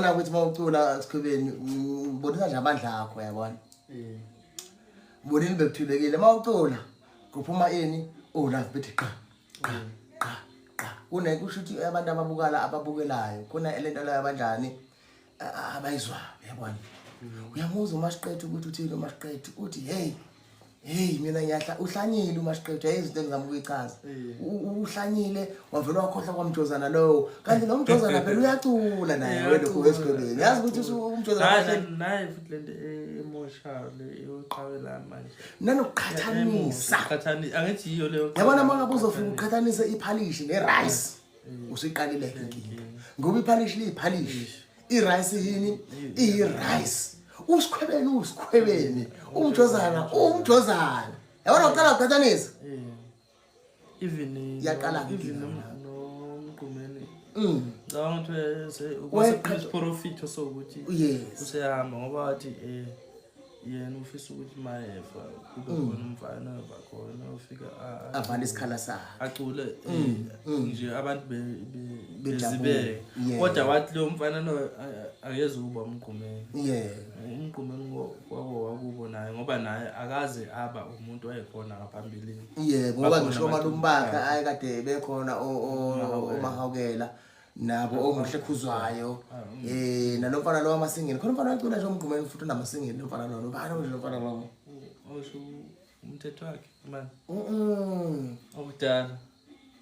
Uyabona ukuthi uma ucula sikhwebeni ubonisa nje amandla akho, uyabona. Ubonile bekuthulekile uma ucula kuphuma ini oh love bethi qa qa qa qa. Kune kusho ukuthi abantu ababukala ababukelayo khona lento leyo abanjani abayizwayo, uyabona. Uyamuzwa uMashiqethu ukuthi uthini uMashiqethu, uthi hey hey, mina ngiyahla uhlanyile uMashiqethu, yayizinto into engizama ukuyichaza. Uhlanyile wavele wakhohlwa kwamjozana lowo, kanti lo mjozana phela uyacula naye welokhu esikoleni, yazi ukuthi umjozana Naye futhi lento emoshayo le yoqhawe la manje. Nanokuqhathanisa. Angithi yiyo leyo. Yabona, uma ngabe uzofika uqhathanise iphalishi ne-rice, usuyiqalile-ke inkinga, ngoba iphalishi liyiphalishi, i-rice yini? Iyi-rice. Usikhwebeni usikhwebeni, umjozana umjozana, yabona, uqala uqhathanisa. Even Iyaqala-ke even inkinga. Nomgqumeni ngicabanga ukuthi isiprofitho sokuthi useyahamba, ngoba wathi yena ufisa ukuthi mayefa kube khona umfana ova khona ofika avale isikhala sakhe. Acule nje abantu Bejabule. bezibeke. Kodwa wathi lo mfana lo akezukuba umgqumeni. Umgqumeni kwako wakubo naye, ngoba naye akaze aba umuntu owayekhona ngaphambilini. Yebo, ngoba Bakhona ngisho abantu omalume bakhe ayekade bekhona, omahawukela nabo omuhle khuzwayo, nalo mfana lo wamasingili khona, umfana wacula nje umgqumeni futhi unamasingili lo mfana lona, ubani nje lo mfana lo? Osho umthetho wakhe mani? Mm. Okudala.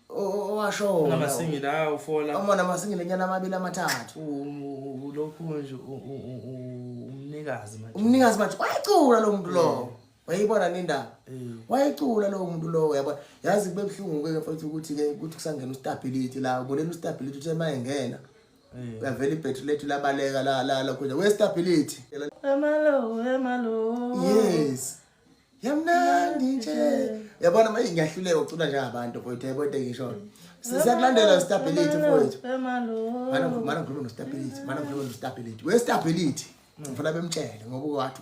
Owashona. Namasingili awu-four la. Omona amasingili enyana amabili amathathu. Lokhu nje umnikazi manje. Umnikazi manje wayecula lo muntu lo, wayibona nindaba. Wayecula lowo muntu lowo, yabona, yazi kube buhlungu-ke mfethu ukuthi-ke ukuthi kusangena ustability la, ubonela ustability uthe uma engena uyavela ibhetri lethu labaleka la la la khona we-stability. Emalo, emalo. Yes, yamnandi nje, yabona manje ngiyahluleka ukucula njengabantu mfowethu, yayibona into engishoyo. Siyakulandela stability mfowethu. Emalo. Mana ngikhuluma no-stability, mana ngikhuluma no-stability, we-stability ngifuna bemtshele ngoba wathi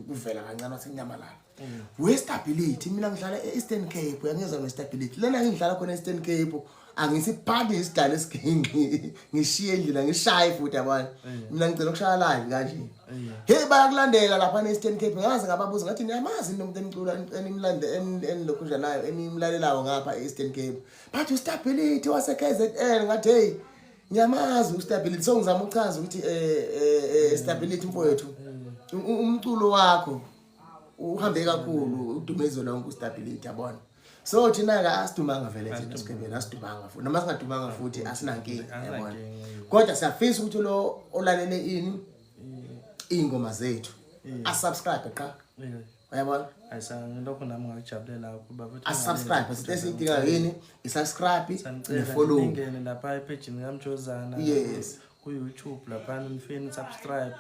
kuvela kancane wasenyamalala. We-stability, mina ngihlala e-Eastern Cape, uyangizwa nge-stability lena ngihlala khona e-Eastern Cape, angisiphathi isidalo esiginqi ngishiye endlini ngishaye futhi, yabona, mina ngicela ukushaya live kanje. Hey, bayakulandela lapha ne-Eastern Cape, ngaze ngababuza ngathi niyamazi yini umuntu enicula enimlande enilokhu nje nayo enimlalelayo ngapha e-Eastern Cape? Bathi ustability wase-KZN. Ngathi hey, ngiyamazi ustability. So ngizama ukuchaza ukuthi stability mfowethu, umculo wakho uhambe kakhulu, udume izwe lonke ustability, yabona. So thina-ke asidumanga vele thina sikhwebeni, asidumanga futhi, noma singadumanga futhi asinankinga, yabona, kodwa siyafisa ukuthi lo olalele ini iy'ngoma zethu asubscribe qha, uyabona. Ayisangilokho nami ngakujabulela kakhulu baba. Asubscribe, sithi esiyidingayo yini? I-subscribe. Sanicela ne-follow. ningene lapha ephejini kaMjozana ku-YouTube laphana, nifike ni-subscribe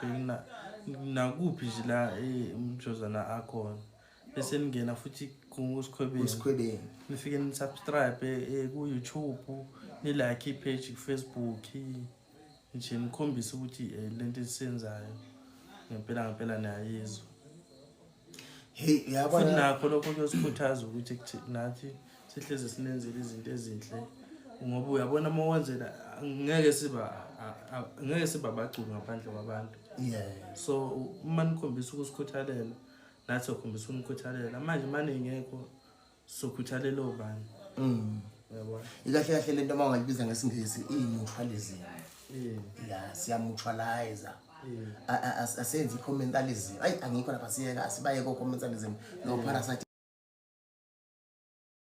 nakuphi nje la uMjozana akhona, bese ningena futhi kuSikhwebeni. Usikhwebeni. Nifike ni-subscribe ku-YouTube, ni-like i-page ku-Facebook nje, nikhombise ukuthi lento esiyenzayo ngempela ngempela niyayizwa. Hey, Futhi uyabona nakho lokho kuyosikhuthaza ukuthi nathi sihlezi sinenzele izinto ezinhle, ngoba uyabona uma wenzela ngeke siba abaculi ngaphandle kwabantu. So uma nikhombisa ukusikhuthalela, nathi sokhombisa ukunikhuthalela. Manje mane ingekho, sokhuthalela obani? Uyabona. Ikahle kahle lento uma ungayibiza ngesiNgisi iyi-mutualism. Ya, siyamutualize. Asenzi i-commensalism, ayi angikho lapha, siyeka asibaye ko-commensalism no-parasitism.